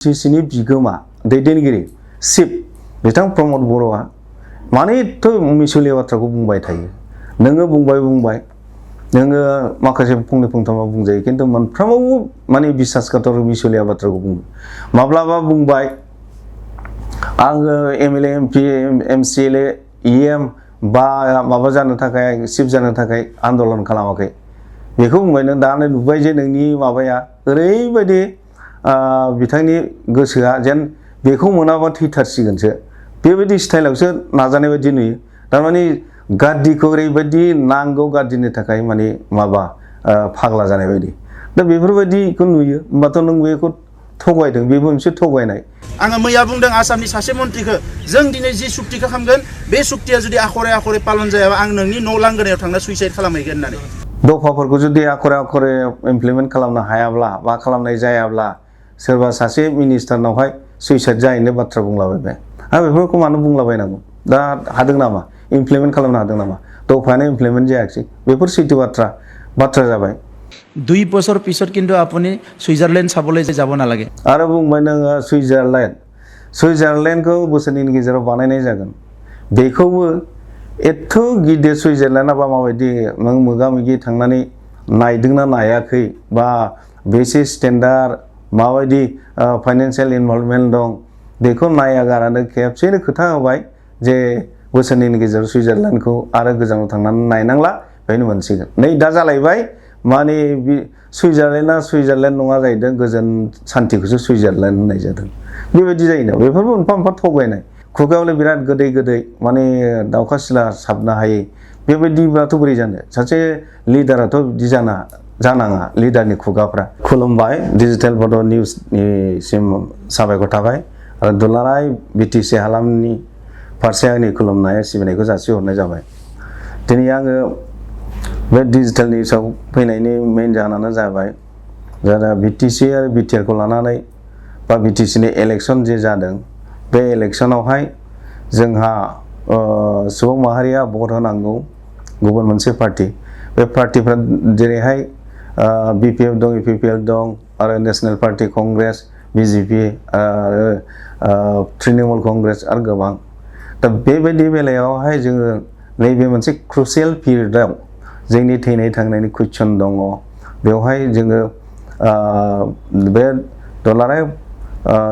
सिसिनि बिगोमा दैदेनगिरि चिफ बिथां प्रमद बर'आ माने एथ' मिसलिया बाथ्राखौ बुंबाय थायो। नोङो बुंबाय नोङो माखासे फंनै फंथामा बुंजायो खिन्थु मोनफ्रोमावबो माने बिसासघातक मिसलिया बाथ्राखौ बुङो। माब्लाबा बुंबाय आङो एमएलए एमपि एमसिएलए इएम बा माबा जानो थाखाय चिफ जानो थाखाय आन्दलन खालामाखै बेखौ बुंबाय। नों दा नुबाय जे नोंनि माबाया ओरैबायदि बिथांनि गोसोआ जेन बेखौ मोनाबा थैथारसिगोनसो बेबायदि स्टाइलावसो नाजानाय बायदि नुयो। थारमाने गाद्दिखौ ओरैबायदि नांगौ गाद्दिनि थाखाय माने माबा फाग्ला जानाय बायदि दा बेफोरबायदिखौ नुयो। होमबाथ' नों बेखौ थगायदों, बेबो मोनसे थगायनाय। आङो मैया बुंदों आसामनि सासे मन्थ्रिखौ जों दिनै जि सुक्तिखौ खालामगोन बे सुक्तिया जुदि आखरे आखरे पालन जायाबा आं नोंनि न' लांगोनायाव थांना सुइसाइड खालामहैगोन होननानै। दफाफोरखौ जुदि आखरे आखरे इमप्लिमेन्ट खालामनो हायाब्ला बा खालामनाय जायाब्ला सोरबा सासे मिनिस्टारनावहाय सुइसाइड जाहैनो बाथ्रा बुंलाबायबाय। आं बेफोरखौ मानो बुंलाबायनांगौ? दा हादों नामा? इमप्लिमेन्ट खालामनो हादों नामा? दफायानो इमप्लिमेन्ट जायाखिसै। बेफोर सैथो बाथ्रा जाबाय। 2 বছৰ পিছত কিন্তু আপুনি সুইজাৰলেণ্ড চাবলৈ যাব নালাগে। आरो बुंबाय नोङो सुइजारलेण्डखौ बोसोरनैनि गेजेराव बानायनाय जागोन। बेखौबो एथ' गिदिर सुइजारलेण्डआ बा माबायदि नों मोगा मोगि थांनानै नायदोंना नायाखै बा बेसे स्टेन्डार्ड माबायदि फाइनान्सियेल इनभल्भमेन्ट दं बेखौ नायागारानो खेबसेनो खोथा होबाय जे बोसोरनैनि गेजेराव सुइजारलेण्डखौ आरो गोजानाव थांनानै नायनांला बेनो मोनसिगोन। नै दा जालायबाय माने सुइजारलेण्डआ सुइजारलेण्ड नङा जाहैदों, गोजोन सान्थिखौसो सुइजारलेण्ड होननाय जादों। बेबायदि जायो। बेफोरबो मोनफा मोनफा थगायनाय। खुगायावलाय बिराद गोदै माने दाउखा सिला साबनो हायै बेबायदिब्लाथ' बोरै जानो? सासे लिडाराथ' बिदि जानाङा लिडारनि खुगाफ्रा। खुलुमबाय, डिजिटेल बड' निउसनिसिम साबायखर थाबाय आरो दुलाराय बिटिसि हालामनि फारसे आंनि खुलुमनाय सिबिनायखौ जासिहरनाय जाबाय। दिनै आङो बे डिजिटेल निउसाव फैनायनि मेइन जाहोनानो जाबाय दा बिटिसि आरो बिटिआरखौ लानानै बा बिटिसिनि इलेक्सन जे जादों बे इलेक्सनावहाय जोंहा सुबुं माहारिया भट होनांगौ गुबुन मोनसे पार्टि। बे पार्टिफ्रा जेरैहाय बिपिएफ दं, इपिपिएल दं आरो नेशनेल पार्टि कंग्रेस, बिजेपि आरो तृणमूल कंग्रेस आरो गोबां। दा बेबायदि बेलायावहाय जोङो नैबे मोनसे क्रुसियेल पिरियडआव जोंनि थैनाय थांनायनि कुइसन दङ। बेवहाय जोङो बे दुलाराय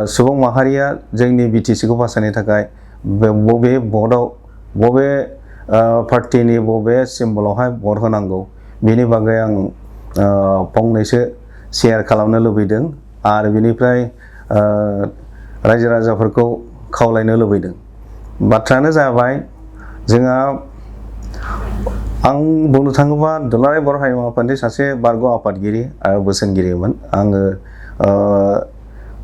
सुबुं माहारिया जोंनि बिटिसिखौ बासायनो थाखाय बबे भटआव बबे पार्टिनि बबे सिम्बलावहाय भट होनांगौ बेनि बागै आं फंनैसो शेयार खालामनो लुबैदों आरो बेनिफ्राय रायजो राजाफोरखौ खावलायनो लुबैदों। बाथ्रायानो जाबाय जोंहा आं बुंनो थाङोबा दुलाराय बर' हारिमु आफादनि सासे बारग' आफादगिरि आरो बोसोनगिरिमोन। आङो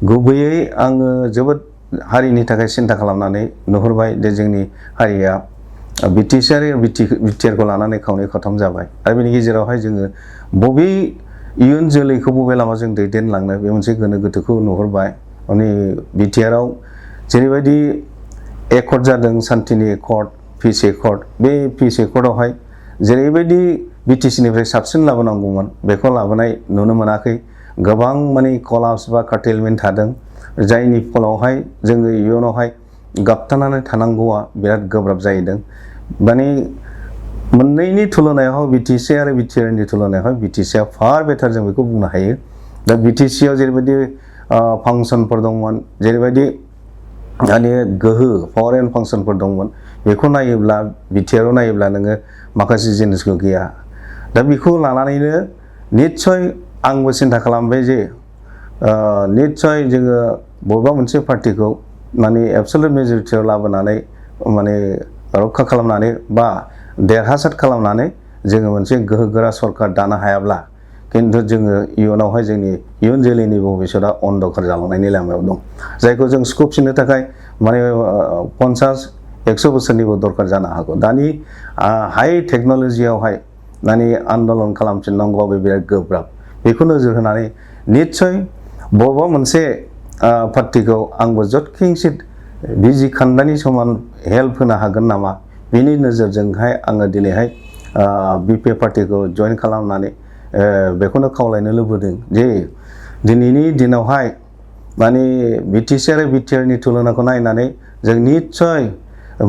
गुबैयै आङो जोबोद हारिनि थाखाय सिन्था खालामनानै नुहुरबाय जे जोंनि हारिया बिटिसि आरो बिटिआरखौ लानानै खावनै खावथाम जाबाय आरो बेनि गेजेरावहाय जोङो बबे इयुन जोलैखौ बबे लामाजों दैदेनलांनो बे मोनसे गोनो गोथोखौ नुहुरबाय। माने बिटिआरआव जेरैबायदि एकर्ड जादों सान्थिनि एकर्ड, पिस एकर्ड, बे पिस एकर्डआवहाय जेरैबायदि बिटिसिनिफ्राय साबसिन लाबोनांगौमोन बेखौ लाबोनाय नुनो मोनाखै। गोबां माने कलाप्स बा कार्टेलमेन्ट थादों जायनि फलावहाय जोङो इयुनावहाय गाबथानानै थानांगौआ बिराद गोब्राब जाहैदों। माने मोननैनि तुलनायाव बिटिसि आरो बिटिआरनि तुलनायाव बिटिसिआ फार बेटार जों बेखौ बुंनो हायो। दा बिटिसिआव जेरैबायदि फांसनफोर दंमोन, जेरैबायदि माने गोहो पावार एन्ड फांसनफोर दंमोन बेखौ नायोब्ला बिटिआरआव नायोब्ला नोङो माखासे जिनिसखौ गैया। दा बेखौ लानानैनो निस्सय आंबो सिन्था खालामबाय जे निस्सय जोङो बबेबा मोनसे पार्टिखौ माने एबसलुट मेजरिटियाव लाबोनानै माने रैखा खालामनानै बा देरहासार खालामनानै जोङो मोनसे गोहोगोरा सरकार दानो हायाब्ला खिन्थु जोङो इयुनावहाय जोंनि इयुन जोलैनि भबिसतआ अन्धकार जालांनायनि लामायाव दं। जायखौ जों सुखुफिननो थाखाय माने 50-100 बोसोरनिबो दरकार जानो हागौ। दानि हाई टेक्न'लजियावहाय माने आन्दलन खालामफिननांगौआ बिराद गोब्राब। बेखौ नोजोर होनानै निस्सय बबेबा मोनसे पार्टिखौ आंबो जथखिंसित बिजि खान्दानि समान हेल्प होनो हागोन नामा बेनि नोजोरजोंहाय आङो दिनैहाय बिपिएफ पार्टिखौ जइन खालामनानै बेखौनो खावलायनो लुबैदों जे दिनैनि दिनावहाय माने बिटिसि आरो बिटिआरनि तुलनाखौ नायनानै जों निस्सय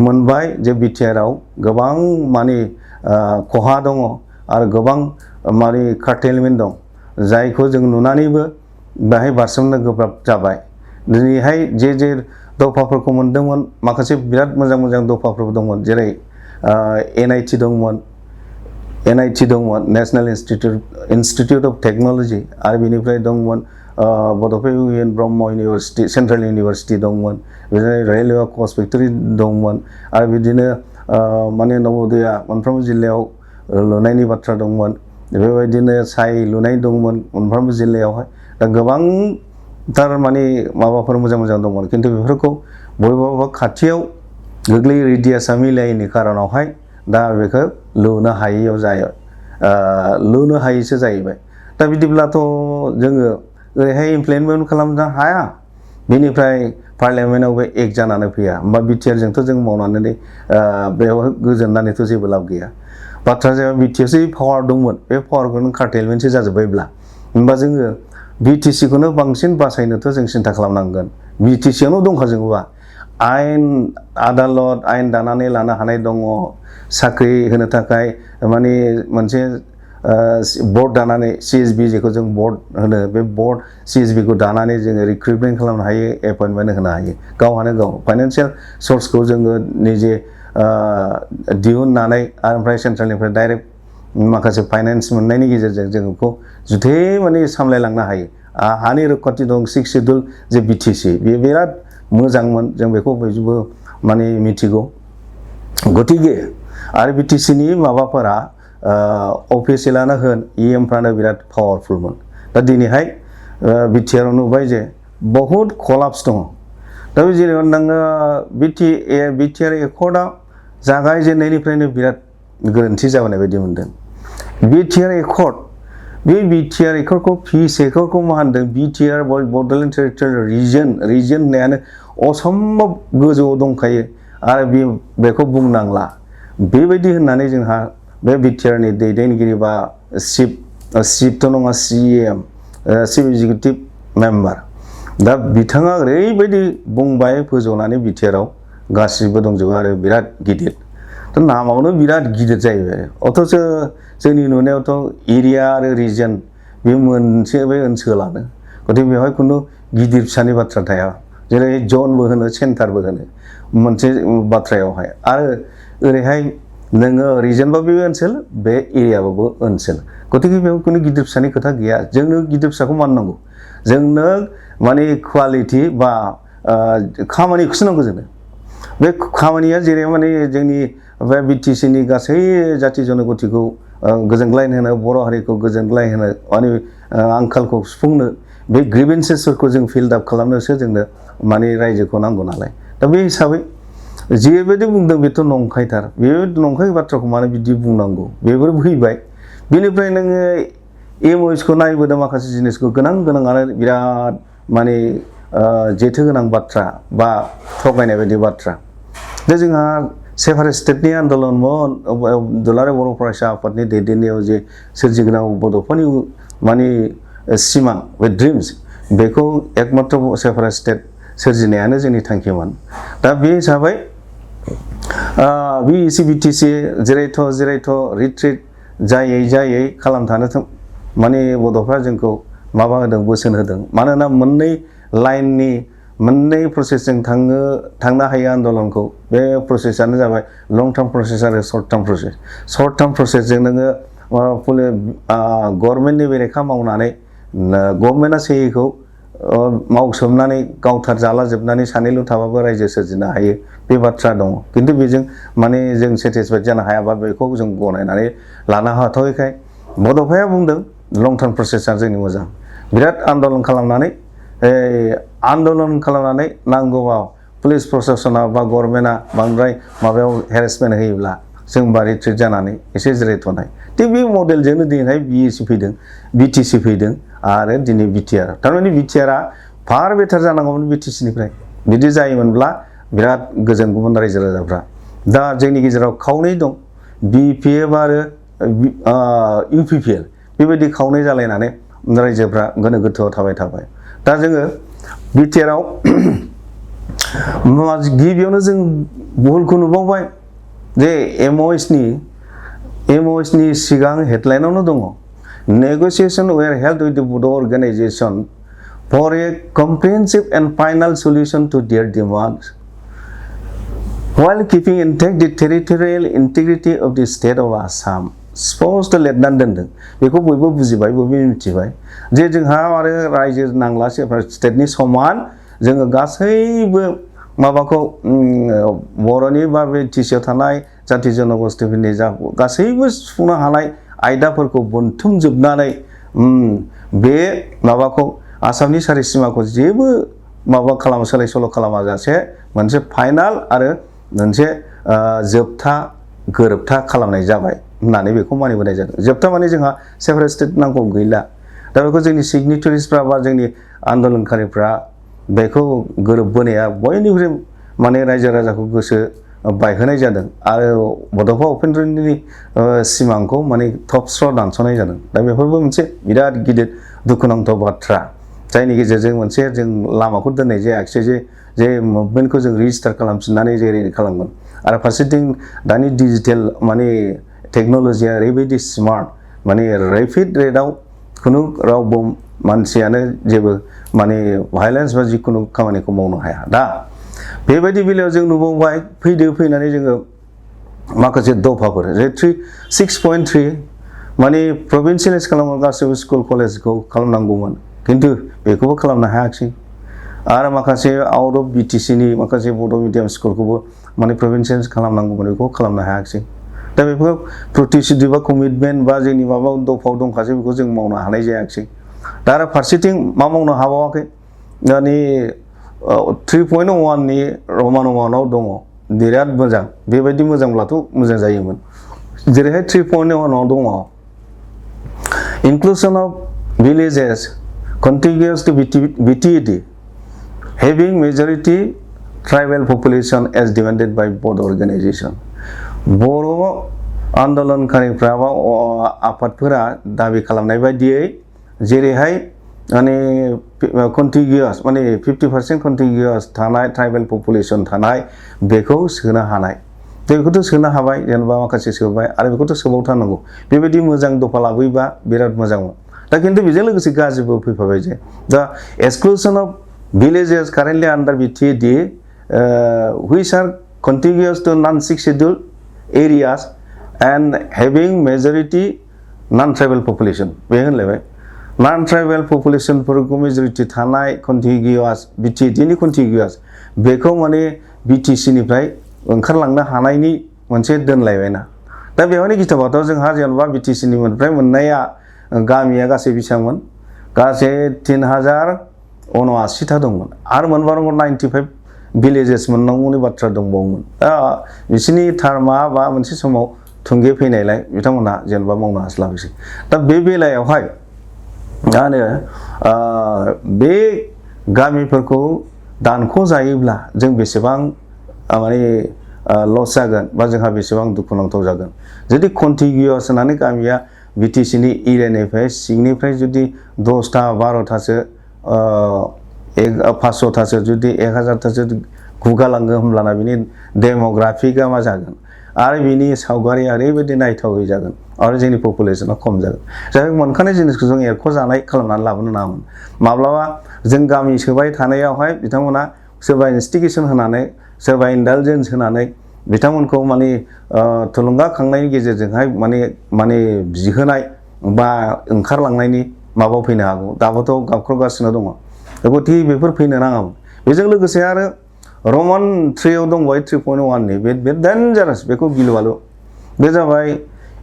मोनबाय जे बिटिआरआव गोबां माने खहा दङ आरो गोबां माने कार्टेलमेन्ट दं जायखौ जों नुनानैबो बाहाय बारसोमनो गोब्राब जाबाय दिनैहाय जे दफाफोरखौ मोनदोंमोन माखासे बिराद मोजां दफाफोर दंमोन जेरै एनआईटि दंमोन नेशनेल इन्स्टिट्यूट अफ टेक्नोलॉजी आरो बिनिफ्राय दंमोन बड'फा इउएन ब्रह्म इउनिभार्सिटी सेंट्रेल इउनिभार्सिटी दंमोन बिदिनो रेलवे कच फेक्टरि दंमोन आरो बिदिनो माने नवोदया मोनफ्रोमबो जिल्लायाव लुनायनि बाथ्रा दंमोन बेबायदिनो साय लुनाय दंमोन मोनफ्रोमबो जिल्लायावहाय दा गोबांथार माने माबाफोर मोजां दंमोन खिन्थु बेफोरखौ बबेबा खाथियाव गोग्लैयै रेडियासआ मिलायैनि खारनावहाय दा बेखौ लुनो हायैयाव जायो लुनो हायैसो जाहैबाय दा बिदिब्लाथ' जोङो ओरैहाय इमप्लिमेन्ट खालामनो हाया बेनिफ्राय पार्लियामेन्टआव बे एक्ट जानानै फैया होमबा बिटिआरजोंथ' जों मावनानै बेयाव गोजोननानैथ' जेबो लाब गैया बाथ्रा जाबाय बिटिआरसो पावार दंमोन बे पावारखौ नों कार्टेलमेन्टसो जाजोब्बायब्ला होमबा जोङो बिटिसिखौनो बांसिन बासायनोथ' जों सिन्था खालामनांगोन बिटिसियावनो दंखाजोबोबा आयेन आदालत आयेन दानानै लानो हानाय दङ साख्रि होनो थाखाय माने मोनसे बर्ड दानानै सिएसबि जेखौ जों बर्ड होनो बे बर्ड सिएसबि खौ दानानै जोङो रिक्रुटमेन्ट खालामनो हायो एपइन्टमेन्ट होनो हायो गावहानो गाव फाइनान्सियेल सर्सखौ जोङो निजे दिहुननानै ओमफ्राय सेन्ट्रेलनिफ्राय डाइरेक्ट माखासे फाइनान्स मोननायनि गेजेरजों जों बेखौ जुथे माने सामलायलांनो हायो हानि रैखाथि दं 6 शिड्युल जे बिटिसि बेयो बिराद मोजांमोन जों बेखौ बयबो माने मिथिगौ गतिके आरो बिटिसिनि माबाफोरा अफिसियेलानो होन इएमफ्रानो बिराद पावारफुलमोन दा दिनैहाय बिटिआर नुबाय जे बहुद कलाप्स दङ दा जेनेबा नोङो बिटिआर एकर्डआ जागायजेननायनिफ्रायनो बिराद गोरोन्थि जाबोनाय बायदि मोनदों बिटिआर एकर्ड बे बिटिआर एकर्डखौ पिस एकर्डखौ मा होनदों बिटिआर बड'लेण्ड टेरिटरियेल रिजन होननायानो असम्भब गोजौआव दंखायो आरो बेखौ बुंनांला बेबायदि होननानै जोंहा बे बिटिआरनि दैदेनगिरि बा चिफथ' नङा सिएम चिफ एक्जिकिउटिभ मेम्बार दा बिथाङा ओरैबायदि बुंबाय फोजौनानै बिटिआरआव गासिबो दंजोबो आरो बिराद गिदिर दा नामावनो बिराद गिदिर जाहैबाय अथ'च जोंनि नुनायावथ' एरिया आरो रिजन बे मोनसे बे ओनसोलानो गथिखे बेवहाय खुनु गिदिर फिसानि बाथ्रा थाया जेरै जनबो होनो सेन्टारबो होनो मोनसे बाथ्रायावहाय आरो ओरैहाय नोङो रिजनबा बे ओनसोल बे एरियाबाबो ओनसोल गथिखे बेयाव खुनु गिदिर फिसानि खोथा गैया जोंनो गिदिर फिसाखौ माननांगौ जोंनो माने क्वालिटि बा खामानिखौसो नांगौ जोंनो बे खामानिया जेरै माने जोंनि बे बिटिसिनि गासै जाथि जनगतिखौ गोजोनग्लाय होनो बर' हारिखौ गोजोनग्लाय होनो माने आंखालखौ सुफुंनो बे ग्रिभेन्सेसफोरखौ जों फिल्ड आप खालामनोसो जोंनो माने रायजोखौ नांगौ नालाय दा बे हिसाबै जेबायदि बुंदों बेथ' नंखायथार बे नंखाय बाथ्राखौ मानो बिदि बुंनांगौ बेफोर फैबाय बेनिफ्राय नोङो एमओएसखौ नायबोदों माखासे जिनिसखौ गोनां आरो बिराद माने जेथो गोनां बाथ्रा बा थगायनाय बायदि बाथ्रा दा जोंहा सेपारेट स्टेटनि आन्दलनमोन दुलाराय बर' फरायसा आफादनि दैदेननायाव जे सोरजिगोनां बड'फानि माने सिमां बे ड्रिम्स बेखौ एकमात्र सेपारेट स्टेट सोरजिनायानो जोंनि थांखिमोन दा बे हिसाबै बिटिसि जेरैथ' रिट्रिट जायै खालामथानो माने बड'फ्रा जोंखौ माबा होदों बोसोन होदों मानोना मोननै लाइननि मोननै प्रसेसजों थांनो हायो आन्दलनखौ बे प्रसेसआनो जाबाय लं टार्म प्रसेस आरो सर्ट टार्म प्रसेसजों नोङो गभर्नमेन्टनि बेरेखा मावनानै गभर्नमेन्टआ सैयैखौ मावसोमनानै गावथार जालाजोबनानै सानैल' थाबाबो रायजो सोरजिनो हायो बे बाथ्रा दङ खिन्थु बेजों माने जों सेटिसफाइड जानो हायाबा बेखौ जों गनायनानै लानो हाथ'यैखाय बड'फाया बुंदों लं टार्म प्रसेसआ जोंनि मोजां बिराद आन्दलन खालामनानै नांगौबा पुलिस प्रशासना बा गभर्नमेन्टआ बांद्राय माबायाव हेरेसमेन्ट होयोब्ला जों बा रिट्रिट जानानै एसे जिरायथ'नाय थिग बे मडेलजोंनो दिनैहाय बिटिसि फैदों आरो दिनै बिटिआर थारमाने बिटिआरआ फार बेटार जानांगौमोन बिटिसिनिफ्राय बिदि जायोमोनब्ला बिराद गोजोन गुबुन रायजो राजाफ्रा दा जोंनि गेजेराव खावनै दं बिपिएफ आरो इउपिपिएल बेबायदि खावनै जालायनानै रायजोफ्रा गोनो गोथोआव थाबाय दा जोङो बिटिआरआव गिबियावनो जों भुलखौ नुबावबाय जे एमअएसनि सिगां हेडलाइनावनो दङ negotiation where held with the Bodo' organisation for a comprehensive and final solution to their demands while keeping intact the territorial integrity of the state of Assam स्पष्ट लिरनानै दोनदों बेखौ बयबो बुजिबाय बयबो मिथिबाय जे जोंहा आरो रायजो नांला सेपारेट स्टेटनि समान जोङो गासैबो माबाखौ बर'नि बा बिटिसिआव थानाय जाथि जनगोष्ठीफोरनि गासैबो सुफुंनो हानाय आयदाफोरखौ बोनथुमजोबनानै बे माबाखौ आसामनि सारि सिमाखौ जेबो माबा सोलाय सोल' खालामाजासे मोनसे फाइनाल आरो मोनसे जोबथा गोरोबथा खालामनाय जाबाय होननानै बेखौ मानिबोनाय जादों जोबथा माने जोंहा सेपारेट स्टेट नांगौ गैला दा बेखौ जोंनि सिगनेटारिसफ्रा बा जोंनि आन्दोलनकारिफ्रा बेखौ गोरोबबोनाया बयनिख्रुइ माने रायजो राजाखौ गोसो बायहोनाय जादों आरो बड'फा उपेन्द्रनि सिमांखौ माने थबस्र' दानस'नाय जादों दा बेफोरबो मोनसे बिराद गिदिर दुखुनांथाव बाथ्रा जायनि गेजेरजों मोनसे जों लामाखौ दोननाय जायाखिसै जे मुभमेन्टखौ जों रेजिस्टार खालामफिननानै जेरै खालामगोन आरो फारसेथिं दानि डिजिटेल माने टेक्न'लजिया ओरैबायदि स्मार्ट माने रेपिड रेटआव खुनु रावबो मानसियानो जेबो माने भायलेन्स बा जिखुनु खामानिखौ मावनो हाया दा बेबायदि बेलायाव जों नुबावबाय फैनानै जोङो माखासे दफाफोर जे 6.3 माने प्रभिन्सियेलाइज खालामो गासैबो स्कुल कलेजखौ खालामनांगौमोन खिन्थु बेखौबो खालामनो हायाखिसै आरो माखासे आउट अफ बिटिसिनि माखासे बड' मिडियाम स्कुलखौबो माने प्रभिन्सियेलाइज खालामनांगौमोन बेखौ खालामनो हायाखिसै दा बेफोर प्रतिश्रुति बा कमिटमेन्ट बा जोंनि माबा दफाव दंखासै बेखौ जों मावनो हानाय जायाखिसै दा आरो फारसेथिं मा मावनो हाबावाखै दानि 3.1 नि रमान वानाव दङ बिराद मोजां बेबायदि मोजांब्लाथ' मोजां जायोमोन जेरैहाय 3.1 आव दङ inclusion of villages contiguous to BTED having majority tribal population as demanded by Bodo organization बर' आन्दोलनकारिफ्रा बा आफादफोरा दाबि खालामनाय बायदियै जेरैहाय माने कन्टिगिउस माने 50% कन्टिगिउस थानाय ट्राइबेल पपुलेशन थानाय बेखौ सोनो हानाय बेखौथ' सोनो हाबाय जेनेबा माखासे सोबाय आरो बेखौथ' सोबावथारनांगौ बेबायदि मोजां दफा लाबोयोबा बिराद मोजांमोन दा खिन्थु बेजों लोगोसे गाज्रिबो फैफाबाय जे दा एक्सक्लुसन of villages currently under BTED which are contiguous to non-6 scheduled areas and having majority non-tribal population बे होनलायबाय non-tribal population फोरखौ majority थानाय contiguous BTED नि contiguous बेखौ माने BTC निफ्राय ओंखारलांनो हानायनि मोनसे दोनलायबायना दा बेवहायनो गिथावाथ' जोंहा जेनेबा BTC निफ्राय मोननाया गामिया गासै बेसेबांमोन गासै 3079 दंमोन आरो मोनबावनांगौ 95 भिलेजेस मोननांगौनि बाथ्रा दंबावोमोन दा बिसोरनि टार्मा बा मोनसे समाव थुंगे फैनायलाय बिथांमोनहा जेनेबा मावनो हास्लाबैसै दा बे बेलायावहाय आरो बे गामिफोरखौ दानख' जायोब्ला जों बेसेबां माने लस जागोन बा जोंहा बेसेबां दुखुनांथाव जागोन जुदि कन्टिगिउस होननानै गामिया BTC नि एरियानिफ्राय सिंनिफ्राय जुदि 10टा 12टासो 500टासो जुदि 1000टासो गुगालाङो होमब्लाना बिनि डेमोग्राफिकआ मा जागोन आरो बिनि सावगारिया ओरैबायदि नायथावै जागोन आरो जोंनि पपुलेसना खम जागोन जाय मोनखानाय जिनिसखौ जों एरख'जानाय खालामनानै लाबोनो नाङामोन माब्लाबा जों गामि सोबाय थानायावहाय बिथांमोना सोरबा इनस्टिगेसन होनानै सोरबा इन्डालजेन्स होनानै बिथांमोनखौ माने थुलुंगाखांनायनि गेजेरजोंहाय माने बिहोनाय बा ओंखारलांनायनि माबा फैनो हागौ दाबोथ' गाबख्रावगासिनो दङ गथिखे बेफोर फैनो नाङामोन बेजों लोगोसे आरो रमान 3 आव दंबाय 3.1 नि बे डेन्जारास बेखौ गिलुबालु बे जाबाय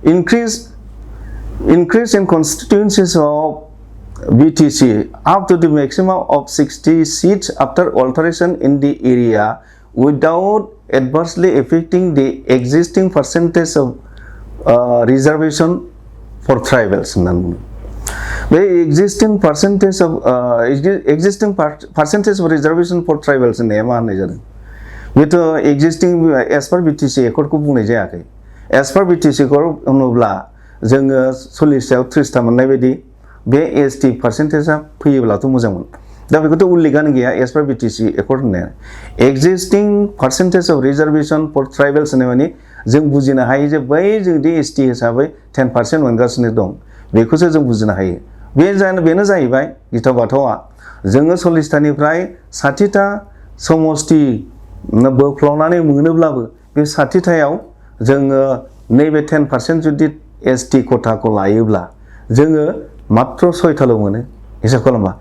increase in constituencies of BTC up to the maximum of 60 seats after alteration in the area without adversely affecting the existing percentage of reservation for tribals the existing percentage of reservation for tribals होननाया मा होननाय जादों बेथ' existing as per BTC एकर्डखौ बुंनाय जायाखै as per BTC accord होनोब्ला जोङो 40 आव 30टा मोननाय बायदि बे ST पार्सेन्टेजआ फैयोब्लाथ' मोजांमोन दा बेखौथ' उल्लेखानो गैया एस पार बिटिसि एकर्ड होननाया एक्जिस्टिं पार्सेन्टेज अफ रिजार्भेसन फर ट्राइबेल्स होननाय माने जों बुजिनो हायो जे बै जोंदि एसटि हिसाबै 10% मोनगासिनो दं बेखौसो जों बुजिनो हायो बेनो जाहैबाय गिथाव बाथावा जोङो 40थानिफ्राय 60था समस्ति बोफ्लावनानै मोनोब्लाबो बे 60थायाव जोङो नैबे 10% जुदि एसटि खथाखौ लायोब्ला जोङो मात्र 6थाल' मोनो हिसाब खालामबा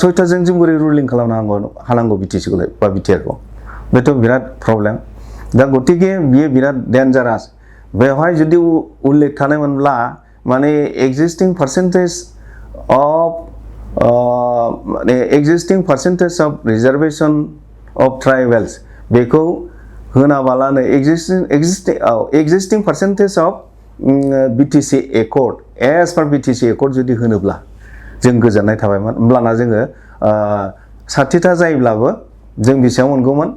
6थाजों जों बोरै रुलिं खालामनो हानांगौ बिटिसिखौलाय बा बिटिआरखौ बेथ' बिराद प्रब्लेम दा गतिके बियो बिराद डेन्जारास बेवहाय जुदि उल्लेख थानायमोनब्ला माने existing percentage of reservation of tribals बेखौ होनाबालानो existing percentage of BTC accord as per BTC accord जुदि होनोब्ला जों गोजोननाय थाबायमोन होमब्लाना जोङो 60था जायोब्लाबो जों बेसेबां मोनगौमोन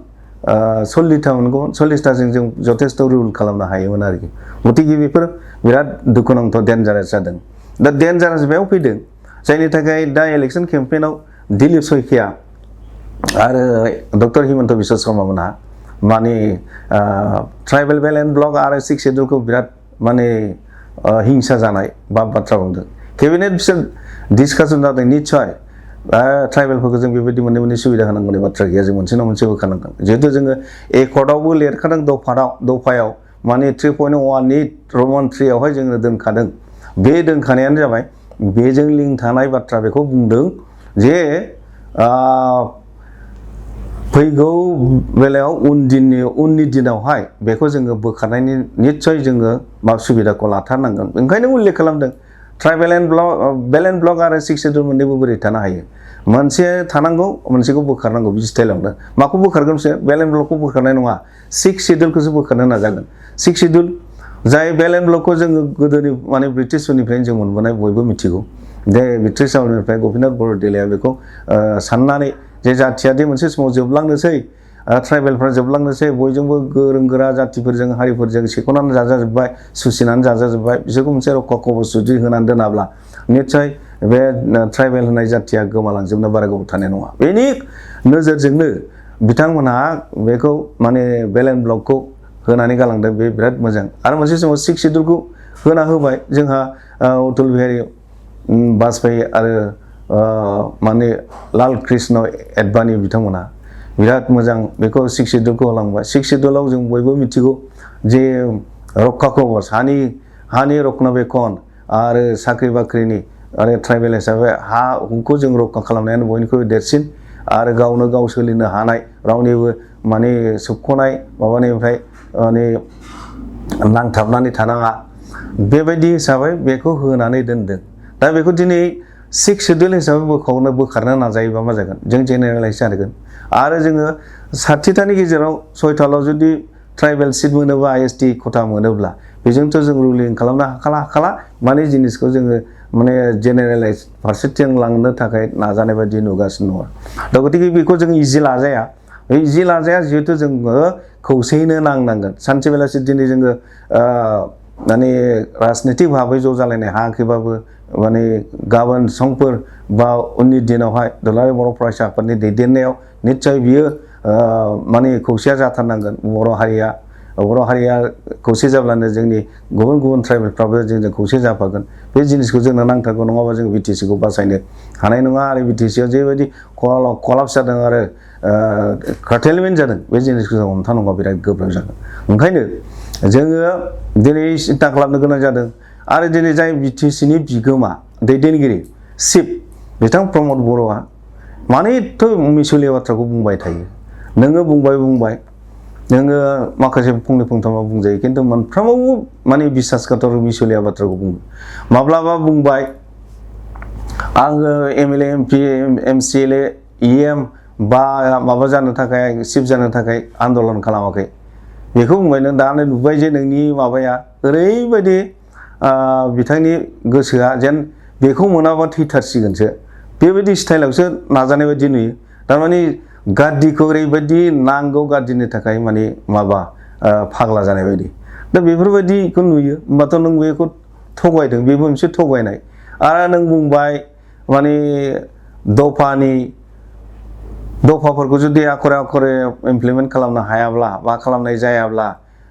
40था मोनगौमोन 40थाजों जों जथेस्थ रुल खालामनो हायोमोन आरोखि गतिके बेफोर बिराद दुखुनांथाव डेन्जारास जादों दा डेन्जारास बेयाव फैदों जायनि थाखाय दा इलेक्सन केम्पेइनाव दिलीप सयखिया आरो डक्टर हिमन्त बिश्व शर्मा मोनहा माने ट्राइबेल बेलेन्स ब्लक आरो 6 शेड्युलखौ बिराद माने हिंसा जानाय बाथ्रा बुंदों केबिनेट बिसोर डिसकासन जादों निस्सय ट्राइबेलफोरखौ जों बेबायदि मोननै सुबिदा होनांगौनि बाथ्रा गैया जों मोनसे नङा मोनसे होखानांगोन जिहेतु जोङो एकर्डआवबो लिरखादों दफायाव माने 3.1 रमान 3 आवहाय जोङो दोनखादों बे दोनखानायानो जाबाय बेजों लिंक थानाय बाथ्रा बेखौ बुंदों जे फैगौ बेलायाव उननि दिनावहाय बेखौ जोङो बोखारनायनि निस्सय जोङो सुबिदाखौ लाथारनांगोन ओंखायनो उल्लेख खालामदों ट्राइबेल बेलेन्स ब्लक आरो 6 शेड्युल मोननैबो बोरै थानो हायो मोनसे थानांगौ मोनसेखौ बोखारनांगौ बि स्टाइलावनो माखौ बोखारगोन बिसोर बेलेन्स ब्लकखौ बोखारनाय नङा 6 शेड्युलखौसो बोखारनो नाजागोन 6 शेड्युल जाय बेलेन्स ब्लकखौ जोङो गोदोनि माने ब्रिटिशफोरनिफ्रायनो जों मोनबोनाय बयबो मिथिगौ जे ब्रिटिशफोरनिफ्राय गपिनाथ बरदलैया बेखौ साननानै जे जाथिया दि मोनसे समाव जोबलांनोसै ट्राइबेलफ्रा जोबलांनोसै बयजोंबो गोरों गोरा जातिफोरजों हारिफोरजों सेख'नानै जाजाजोब्बाय सुसिनानै जाजाजोब्बाय बिसोरखौ मोनसे रक्षा कवच जुदि होनानै दोनाब्ला निस्सय बे ट्राइबेल होननाय जातिया गोमालांजोबनो बारा गोबाव थानाय नङा बेनि नोजोरजोंनो बिथांमोनहा बेखौ माने बेलेन्स ब्लकखौ होनानै गालांदों बे बिराद मोजां आरो मोनसे समाव 6 शेड्युलखौ होना होबाय जोंहा अटल बिहारी वाजपेयी आरो माने लाल कृष्ण एडबाणी बिथांमोना बिराद मोजां बेखौ 6 शेड्युलखौ होलांबाय 6 शेड्युलाव जों बयबो मिथिगौ जे रक्षा कवच हानि रक्षनाबेक्षन आरो साख्रि बाख्रिनि आरो ट्राइबेल हिसाबै हा हुखौ जों रक्षा खालामनायानो बयनिख्रुइबो देरसिन आरो गावनो गाव सोलिनो हानाय रावनिबो माने सोबख'नाय माबानिफ्राय माने नांथाबनानै थानाङा बेबायदि हिसाबै बेखौ होनानै दोनदों दा बेखौ दिनै 6 शेड्युल हिसाबै बोखारनो नाजायोबा मा जागोन जों जेनेरेलाइज जागोन आरो जोङो 60थानि गेजेराव 6थाल' जुदि ट्राइबेल सिट मोनोबा एसटि खथा मोनोब्ला बेजोंथ' जों रुलिं खालामनो हाखाला माने जिनिसखौ जोङो माने जेनेरेलाइज फारसेथिं लांनो थाखाय नाजानाय बायदि नुगासिनो दङ दा गतिके बेखौ जों इजि लाजाया जिहेतु जोङो खौसेयैनो नांनांगोन सानसे बेलासि दिनै जोङो माने राजनितिक भाबै ज' जालायनो हायाखैबाबो माने गाबोन समफोर बा उननि दिनावहाय दुलाराय बर' फरायसा आफादनि दैदेननायाव निस्सय बियो माने खौसेया जाथारनांगोन बर' हारिया खौसे जाब्लानो जोंनि गुबुन ट्राइबेलफ्राबो जोंजों खौसे जाफागोन बे जिनिसखौ जोंनो नांथारगौ नङाबा जों बिटिसिखौ बासायनो हानाय नङा आरो बिटिसिआव जेबायदि कलाप्स जादों आरो कार्टेलमेन्ट जादों बे जिनिसखौ जों हमथानांगौआ बिराद गोब्राब जागोन ओंखायनो जोङो दिनै सिन्था खालामनो गोनां जादों आरो दिनै जाय बिटिसिनि बिगोमा दैदेनगिरि चिफ बिथां प्रमद बर'आ माने एथ' मिसलिया बाथ्राखौ बुंबाय थायो नोङो बुंबाय नोङो माखासे फंनै फंथामा बुंजायो खिन्थु मोनफ्रोमावबो माने बिसासघातक मिसलिया बाथ्राखौ बुङो माब्लाबा बुंबाय आङो एमएलए एमपि एमसिएलए इएम बा माबा जानो थाखाय चिफ जानो थाखाय आन्दलन खालामाखै बेखौ बुंबाय नों दानो नुबाय जे नोंनि माबाया ओरैबायदि बिथांनि गोसोआ जेन बेखौ मोनाबा थैथारसिगोनसो बेबायदि स्टाइलावसो नाजानाय बायदि नुयो थारमाने गाद्दिखौ ओरैबायदि नांगौ गाद्दिनि थाखाय माने माबा फाग्ला जानाय बायदि दा बेफोरबायदिखौ नुयो होमबाथ' नों बेखौ थगायदों बेबो मोनसे थगायनाय आरो नों बुंबाय माने दफानि दफाफोरखौ जुदि आखरे आखरे इमप्लिमेन्ट खालामनो हायाब्ला बा खालामनाय जायाब्ला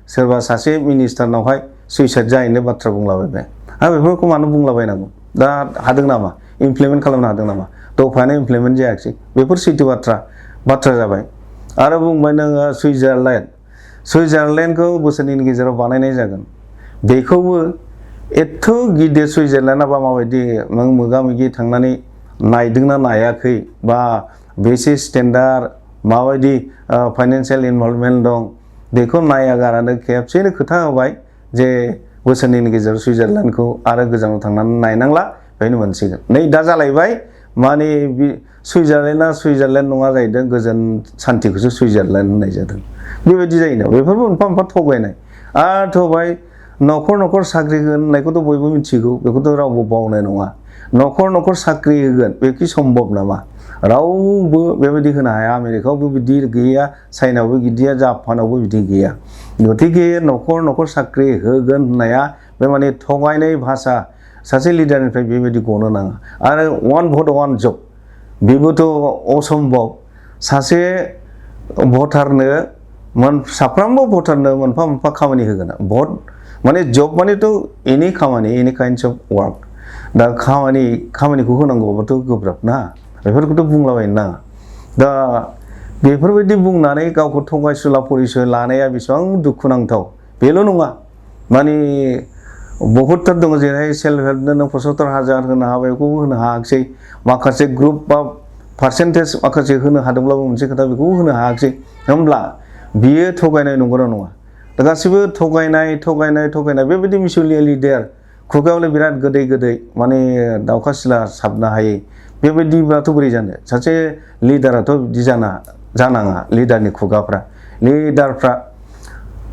सोरबा सासे मिनिस्टारनावहाय सुइसाइड जाहैनो बाथ्रा बुंलाबायबाय आरो बेफोरखौ मानो बुंलाबायनांगौ दा हादों नामा इमप्लिमेन्ट खालामनो हादों नामा दफायानो इमप्लिमेन्ट जायाखिसै बेफोर सैथो बाथ्रा जाबाय आरो बुंबाय नोङो सुइजारलेण्डखौ बोसोरनैनि गेजेराव बानायनाय जागोन बेखौबो एथ' गिदिर सुइजारलेण्डआ माबायदि नों मोगा मोगि थांनानै नायदोंना नायाखै बा बेसे स्टेन्डार्ड माबायदि फाइनान्सियेल इनभल्भमेन्ट दं बेखौ नायागारानो खेबसेनो खोथा होबाय जे बोसोरनैनि गेजेराव सुइजारलेण्डखौ आरो गोजानाव थांनानै नायनांला बेनो मोनसिगोन नै दा जालायबाय माने सुइजारलेण्ड नङा जाहैदों गोजोन सान्थिखौसो सुइजारलेण्ड होननाय जादों बेबायदि जायोना बेफोरबो मोनफा मोनफा थगायनाय आरो थगाय न'खर साख्रि होगोन होननायखौथ' बयबो मिथिगौ बेखौथ' रावबो बावनाय नङा न'खर साख्रि होगोन बेखि सम्भब नामा रावबो बेबायदि होनो हाया आमेरिकायावबो बिदि गैया चाइनायावबो गैया जापानावबो बिदि गैया गतिके न'खर साख्रि होगोन होननाया बे माने थगायनाय भाषा सासे लिडारनिफ्राय बेबायदि गनो नाङा आरो वान भट वान जब बेबोथ' असम्भब सासे भटारनो साफ्रोमबो भटारनो मोनफा मोनफा खामानि होगोन भट माने जब मानेथ' एनि खामानि एनि काइन्डस अफ वार्क दा खामानिखौ होनांगौबाथ' गोब्राब ना बेफोरखौथ' बुंलाबायनो नाङा दा बेफोरबायदि बुंनानै गावखौ थगायसुला परिसय लानाया बेसेबां दुखुनांथाव बेल' नङा माने बहुतथार दङ जेरैहाय सेल्फ हेल्पनो नों 75,000 होनो हाबाय बेखौबो होनो हायाखिसै माखासे ग्रुप बा पार्सेन्टेज माखासे होनो हादोंब्लाबो मोनसे खोथा बेखौबो होनो हायाखिसै होमब्ला बियो थगायनाय नंगौना नङा दा गासिबो थगायनाय बेबायदि मिसलिया लिडार खुगायावलाय बिराद गोदै माने दाउखा सिला साबनो हायै बेबायदिब्लाथ' बोरै जानो सासे लिडाराथ' बिदि जानाङा लिडारनि लिडारफ्रा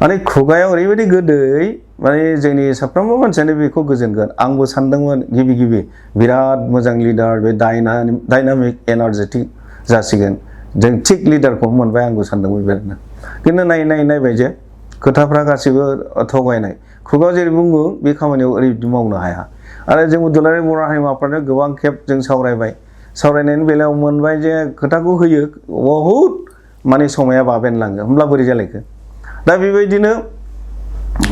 माने खुगायाव ओरैबायदि गोदै माने जोंनि साफ्रोमबो मानसियानो बेखौ गोजोनगोन आंबो सानदोंमोन गिबि बिराद मोजां लिडार बे डायनामिक एनार्जेटिक जासिगोन जों थिग लिडारखौ मोनबाय आंबो सानदोंमोन बिरादनो खिन्थु नायबाय जे खोथाफ्रा गासैबो थगायनाय खुगायाव जेरै बुङो बे खामानियाव ओरैबायदि मावनो हाया आरो जों दुलाराय बर' हारिनि मानसिफ्रानो गोबां खेब जों सावरायनायनि बेलायाव मोनबाय जे खोथाखौ होयो बहुद माने समाया बाबेनलाङो होमब्ला बोरै जालायखो दा बेबायदिनो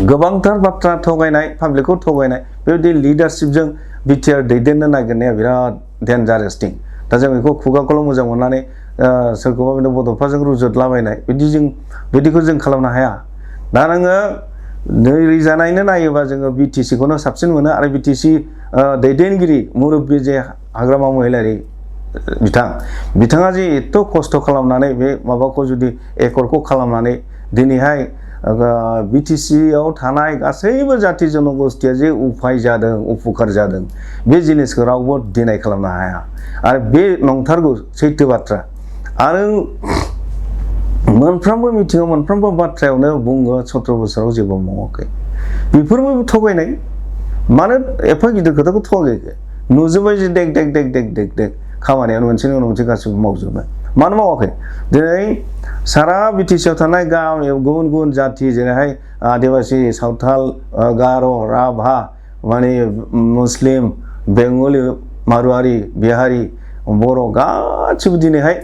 गोबांथार बाथ्रा थगायनाय पाब्लिकखौ थगायनाय बेबायदि लिडारशिपजों बिटिआर दैदेननो नागिरनाया बिराद डेन्जारास थिं दा जों बेखौ खुगाखौल' मोजां मोननानै सोरखौबा बिदिनो बड'फाजों रुजुदलाबायनाय बिदिखौ जों खालामनो हाया दा नोङो नैरोजानायनो नायोबा जोङो बिटिसिखौनो साबसिन मोनो आरो बिटिसि दैदेनगिरि मुरब्बि जे हाग्रामा महिलारि बिथाङा जे एथ' खस्थ' खालामनानै बे माबाखौ जुदि एकर्डखौ खालामनानै दिनैहाय बिटिसिआव थानाय गासैबो जाथि जनगोष्ठीया जे उपकार जादों बे जिनिसखौ रावबो डिनाय खालामनो हाया आरो बे नंथारगौ सैथो बाथ्रा आरो मोनफ्रोमबो मिथिङाव मोनफ्रोमबो बाथ्रायावनो बुङो 17 बोसोराव जेबो मावाखै बेफोरबो थगायनाय मानो एफा गिदिर खोथाखौ थगायखो नुजोब्बाय जे देग खामानियानो मोनसेनि उनाव मोनसे गासिबो मावजोबबाय मानो मावाखै दिनै सारा बिटिसिआव थानाय गामियाव गुबुन जाथि जेरैहाय आदिबासि सावथाल गार' राभा माने मुस्लिम बेंगलि मारुवारि बिहारि बर' गासिबो दिनैहाय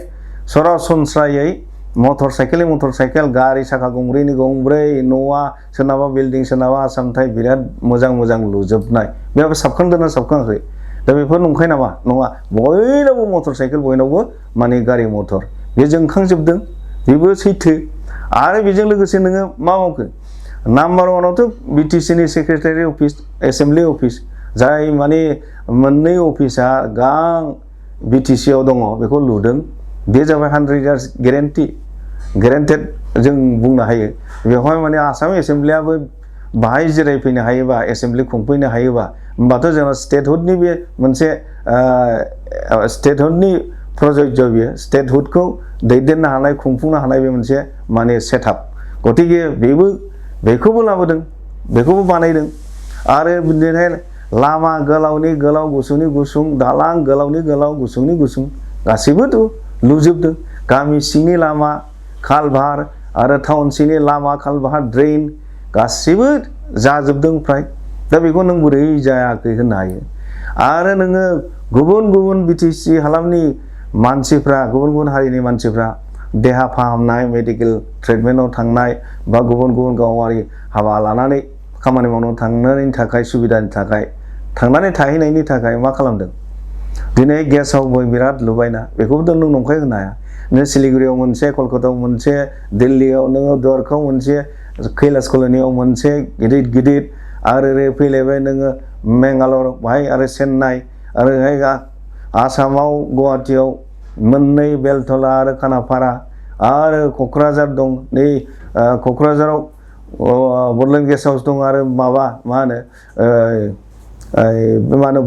सरासनस्रायै मटर साइकेल गारि साखा गंब्रैनि गंब्रै न'आ सोरनाबा बिल्डिं सोरनाबा आसाम टाइप बिराद मोजां लुजोबनाय बेयाव साबखांदोंना साबखाङाखै दा बेफोर नंखाय नामा नङा बयनावबो मटर साइकेल बयनावबो माने गारि मटर बे जोंखांजोबदों बेबो सैथो आरो बेजों लोगोसे नोङो मा मावखो नाम्बार 1आवथ' बिटिसिनि सेक्रेटारि अफिस एसेम्बलि अफिस जाय माने मोननै अफिसा बिटिसिआव दङ बेखौ लुदों बे जाबाय 100 years गेरेन्टेड जों बुंनो हायो बेवहाय माने आसाम एसेम्बलियाबो बाहाय जिरायफैनो हायोबा एसेम्बलि खुंफैनो हायोबा होमबाथ' जोंना स्टेटहुडनि बे मोनसे स्टेटहुडनि प्रजज्य बियो स्टेटहुडखौ दैदेननो हानाय खुंफुंनो हानाय बे मोनसे माने सेटआप गतिके बेखौबो लाबोदों बेखौबो बानायदों आरो बिदिनो लामा गोलावनि गोलाव गुसुंनि गुसुं दालां गोलावनि गोलाव गुसुंनि गुसुं गासैबोथ' लुजोबदों गामि सिंनि लामा खालभार आरो टाउन सिंनि लामा खालभार ड्रेन गासैबो जाजोबदों फ्राय दा बेखौ नों बोरै जायाखै होननो हायो आरो नोङो गुबुन बिटिसि हालामनि मानसिफ्रा गुबुन गुबुन हारिनि मानसिफ्रा देहा फाहामनाय मेडिकेल ट्रिटमेन्टआव थांनाय बा गुबुन गुबुन गावारि हाबा लानानै खामानि मावनो थांनायनि थाखाय सुबिदानि थाखाय थांनानै थाहैनायनि थाखाय मा खालामदों दिनै गेस्ट हाउस बिराद लुबायना बेखौबोथ' नों नंखाय होनो हाया नों सिलिगुरियाव मोनसे कलकातायाव मोनसे दिल्लीयाव नोङो द्वारकायाव मोनसे कैलाश कल'नियाव मोनसे गिदिर गिदिर आरो ओरै फैलायबाय नोङो मेंगालर बाहाय आरो चेन्नाइ आरो ओरैहाय आसामाव गुवाहाटियाव मोननै बेलतला आरो खानापारा आरो क'क्राझार दं नै क'क्राझाराव बडलेण्ड गेस्ट हाउस दं आरो माबा मा होनो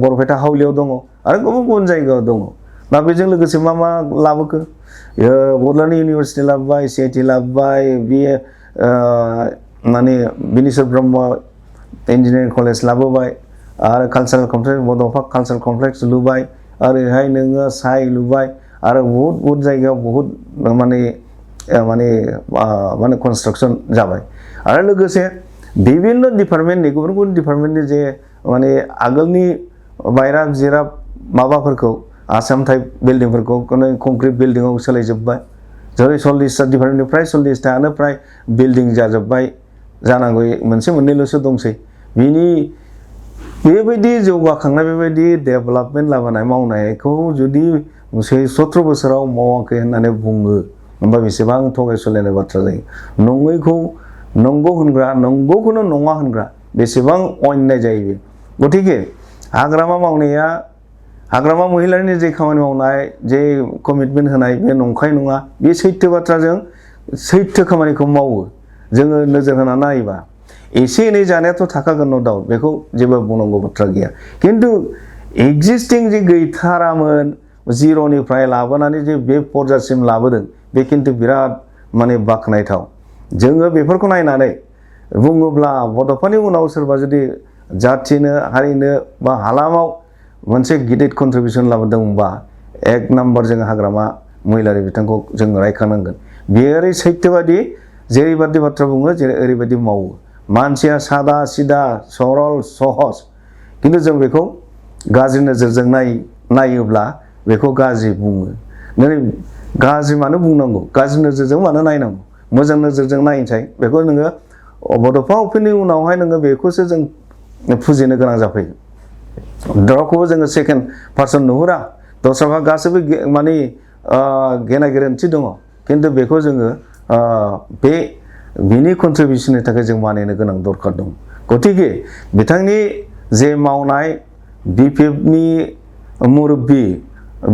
बरपेटा हावलियाव दङ आरो गुबुन गुबुन जायगायाव दङ दा बेजों लोगोसे मा लाबोखो बडलेण्ड इउनिभारसिटि लाबोबाय CIT लाबोबाय बिए माने बिनेश्वर ब्रह्म इन्जिनियारिं कलेज लाबोबाय आरो कालचारेल कमप्लेक्स बड'फा कालचारेल कमप्लेक्स लुबाय ओरैहाय नोङो साइ लुबाय आरो बहुद जायगायाव बहुद माने कनस्ट्राक्सन जाबाय आरो लोगोसे विभिन्न डिपार्टमेन्टनि गुबुन गुबुन डिपार्टमेन्टनि जे माने आगोलनि बायराब जिराब माबाफोरखौ आसाम टाइप बिल्डिंफोरखौ कंक्रिट बिल्डिंआव सोलायजोब्बाय जेरै 40टा डिपार्टमेन्टनि फ्राय 40टायानो फ्राय बिल्डिं जाजोब्बाय जानांगौ मोनसे मोननैल'सो दंसै बिनि बेबायदि जौगाखांनाय बेबायदि डेभेलपमेन्ट लाबोनाय मावनायखौ जुदि 17 बोसोराव मावाखै होननानै बुङो होमबा बेसेबां थगायसुलायनाय बाथ्रा जायो नङैखौ नंगौ होनग्रा नंगौखौनो नङा होनग्रा बेसेबां अन्याय जायो बे गतिके हाग्रामा मावनाया हाग्रामा महिलानि जे खामानि मावनाय जे कमिटमेन्ट होनाय बे नंखाय नङा बे सैथो बाथ्राजों सैथो खामानिखौ मावो जोङो नोजोर होनानै नायोबा एसे एनै जानायाथ' थाखागोन न' डाउट बेखौ जेबो बुंनांगौ बाथ्रा गैया खिन्थु एक्जिस्टिं जे गैथारामोन जिर'निफ्राय लाबोनानै जे बे पर्जासिम लाबोदों बे खिन्थु बिराद माने बाख्नायथाव जोङो बेफोरखौ नायनानै बुङोब्ला बड'फानि उनाव सोरबा जुदि जाथिनो हारिनो बा हालामाव मोनसे गिदिर कन्ट्रिबिउसन लाबोदोंबा एक नाम्बार जों हाग्रामा महिलारि बिथांखौ जों रायखांनांगोन बेयो ओरै सैथोबादि जेरैबादि बाथ्रा बुङो जेरै ओरैबादि मावो मानसिया सादा सिदा सरल सहज खिन्थु जों बेखौ गाज्रि नोजोरजों नायोब्ला बेखौ गाज्रि बुङो नों गाज्रि मानो बुंनांगौ गाज्रि नोजोरजों मानो नायनांगौ मोजां नोजोरजों नायनोसै बेखौ नोङो बड'फा अफिसनि उनावहाय नोङो बेखौसो जों फुजिनो गोनां जाफैयो रावखौबो जोङो सेकेन्ड पार्सन नुहुरा दस्राफ्रा गासैबो माने गेना गोरोन्थि दङ खिन्थु बेखौ जोङो बिनि कन्ट्रिबिउसननि थाखाय जों मानिनो गोनां दरखार दं गतिके बिथांनि जे मावनाय BPFनि मुरब्बि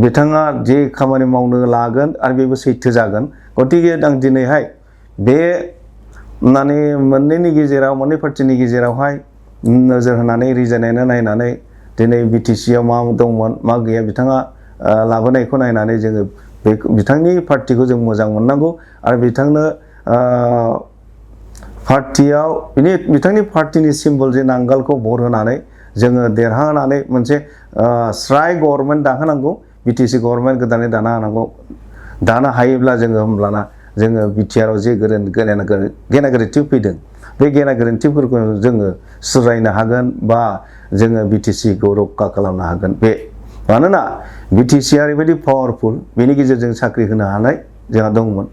बिथाङा जे खामानि मावनो लागोन आरो बेबो सैथो जागोन गतिके आं दिनैहाय बे माने मोननैनि गेजेराव मोननै पार्टिनि गेजेरावहाय नोजोर होनानै रिजायनायनो नायनानै दिनै BTC आव मा दंमोन मा गैया बिथाङा लाबोनायखौ नायनानै जोङो बिथांनि पार्टिखौ जों मोजां मोननांगौ आरो बिथांनो पार्टियाव बिथांनि पार्टिनि सिम्बल जे नांगालखौ भट होनानै जोङो देरहानानै मोनसे स्राय गभर्नमेन्ट दाहोनांगौ BTC गभर्नमेन्ट गोदानै दानो हायोब्ला जोङो होमब्लाना जोङो बिटिआराव जे गेना गोरोन्थि फैदों बे गेना गोरोन्थिफोरखौ जोङो सुद्रायनो हागोन बा जोङो BTCखौ रैखा खालामनो हागोन बे मानोना BTCआ ओरैबायदि पावारफुल बेनि गेजेरजों साख्रि होनो हानाय जोंहा दंमोन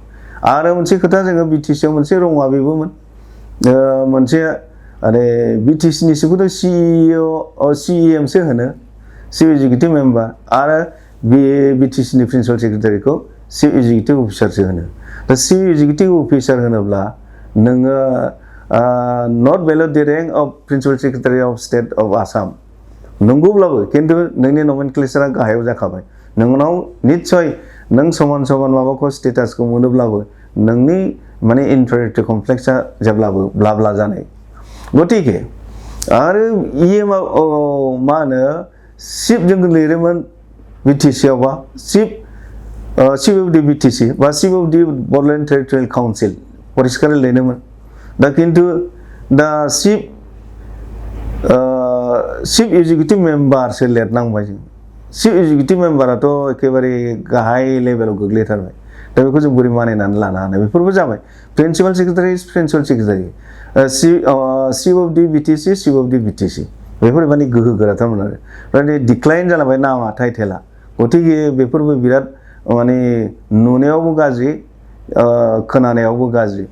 आरो मोनसे खोथा जोङो BTCआव मोनसे रङा बेबोमोन मोनसे आरो BTCनि सिखौथ' CEMसो होनो चिफ एक्जिकिउटिभ मेम्बार आरो BTCनि प्रिन्सिपाल सेक्रेटारिखौ चिफ एक्जिकिउटिभ अफिसारसो होनो दा चिफ एक्जिकिउटिभ अफिसार होनोब्ला नोङो not below' the rank of principal secretary of state of Assam नंगौब्लाबो खिन्थु नोंनि नमेनक्लेचारा गाहायाव जाखाबाय नोंनाव निस्सय नों समान माबाखौ स्टेटासखौ मोनोब्लाबो नोंनि माने इनफेरियरिटि कमप्लेक्सआ जेब्लाबो ब्ला जानाय गतिके आरो मा होनो चिफ जों लिरोमोन BTC आवबा चिफ अफ दि BTC बा chief of the Bodoland territorial council परिष्कारै लिरोमोन दा खिन्थु दा चिफ एक्जिकिउटिभ मेम्बारसो लिरनांबाय जों चिफ एक्जिकिउटिभ मेम्बाराथ' एखेबारे गाहाय लेभेलाव गोग्लैथारबाय दा बेखौ जों बोरै मानिनानै लानो हानो बेफोरबो जाबाय principal secretary chief of the BTC chief of the BTC बेफोर माने गोहो गोराथारमोन आरो डिक्लाइन जालांबाय नामा टाइटेला गतिके बेफोरबो बिराद माने नुनायावबो गाज्रि खोनानायावबो गाज्रि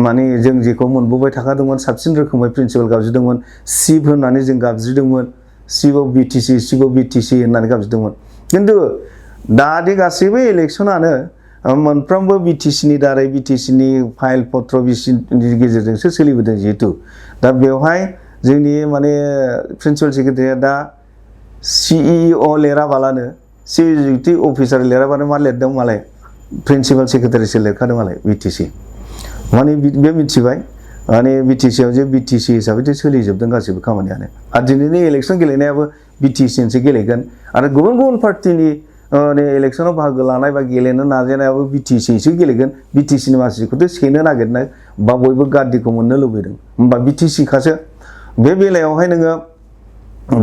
माने जों जेखौ मोनबोबाय थाखादोंमोन साबसिन रोखोमै प्रिन्सिपाल गाबज्रिदोंमोन सिफ होननानै जों गाबज्रिदोंमोन सिफ अफ बिटिसि सिफ अफ बिटिसि होननानै गाबज्रिदोंमोन खिन्थु दादि गासैबो इलेक्सनानो मोनफ्रोमबो बिटिसिनि दारै बिटिसिनि फाइल पत्र बिसिनि गेजेरजोंसो सोलिबोदों जिहेतु दा बेवहाय जोंनि माने प्रिन्सिपाल सेक्रेटारिया दा सिइअ लिराबालानो चिफ एक्जिकिउटिभ अफिसार लिराबानो मा लिरदों मालाय प्रिन्सिपाल सेक्रेटारिसो लिरखादों मालाय बिटिसि माने बे मिथिबाय माने बिटिसिआव जे बिटिसि हिसाबैथ' सोलिजोबदों गासैबो खामानियानो आरो दिनैनि इलेक्सन गेलेनायाबो बिटिसिनिसो गेलेगोन आरो गुबुन गुबुन पार्टिनि इलेक्सनाव बाहागो लानाय बा गेलेनो नाजानायाबो बिटिसिसो गेलेगोन बिटिसिनि मानसिखौथ' सेनो नागिरनाय बा बयबो गादिखौ मोननो लुबैदों होमबा बिटिसिखासो बे बेलायावहाय नोङो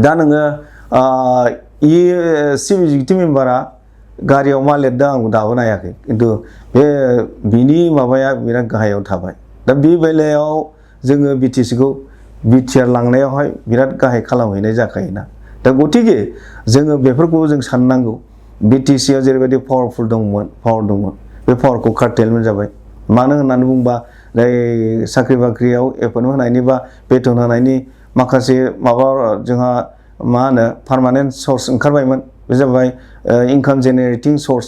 दा नोङो चिफ एक्जिकिउटिभ मेम्बारा गारियाव मा लिरदों आं दाबो नायाखै खिन्थु बिनि माबाया बिराद गाहायाव थाबाय दा बे बेलायाव जोङो बिटिसिखौ बिटिआर लांनायावहाय बिराद गाहाय खालामहैनाय जाखायोना दा गतिके जोङो बेफोरखौ जों साननांगौ बिटिसिआव जेरैबायदि पावार दंमोन बे पावारखौ कार्टेलमेन्ट जाबाय मानो होननानै बुंबा साख्रि बाख्रियाव एपइन्टमेन्ट होनायनि बा बेथन होनायनि माखासे माबा जोंहा मा होनो पार्मानेन्ट सर्स ओंखारबायमोन बे जाबाय इनकाम जेनेरेटिं सर्स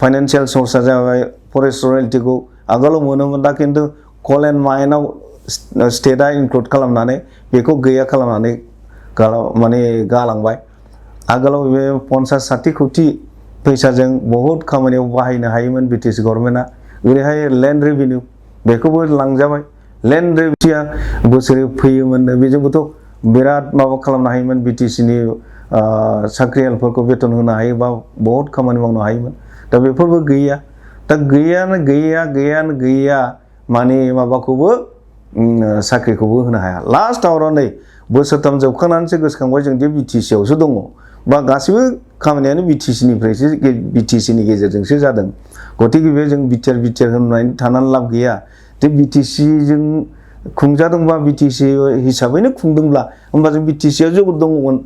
फाइनान्सियेल सर्सआ जाबाय फरेस्ट रयेल्टिखौ आगोलाव मोनोमोन दा खिन्थु कल एन्ड माइनाव स्टेटआ इनक्लुड खालामनानै बेखौ गैया खालामनानै माने गालांबाय आगोलाव बे 50-60 कोटि फैसाजों बहुत खामानियाव बाहायनो हायोमोन बिटिसि गभर्नमेन्टआ ओरैहाय लेन्ड रेभिनिउ बेखौबो लांजाबाय लेन्ड रेभिनिउआ बोसोरै फैयोमोन बेजोंबोथ' बिराद माबा खालामनो हायोमोन बिटिसिनि साख्रियालफोरखौ बेथन होनो हायो बा बहुत खामानि मावनो हायोमोन दा बेफोरबो गैया दा गैया माने माबाखौबो साख्रिखौबो होनो हाया लास्ट आवराव नै बोसोरथाम जोबखांनानैसो गोसोखांबाय जों दि बिटिसिआवसो दङ बा गासैबो खामानियानो बिटिसिनि गेजेरजोंसो जादों गतिके बे जों बिटिआर होननानै थानानै लाब गैया जे बिटिसिजों खुंजादोंबा बिटिसि हिसाबैनो खुंदोंब्ला होमबा जों बिटिसिआव जे दङमोन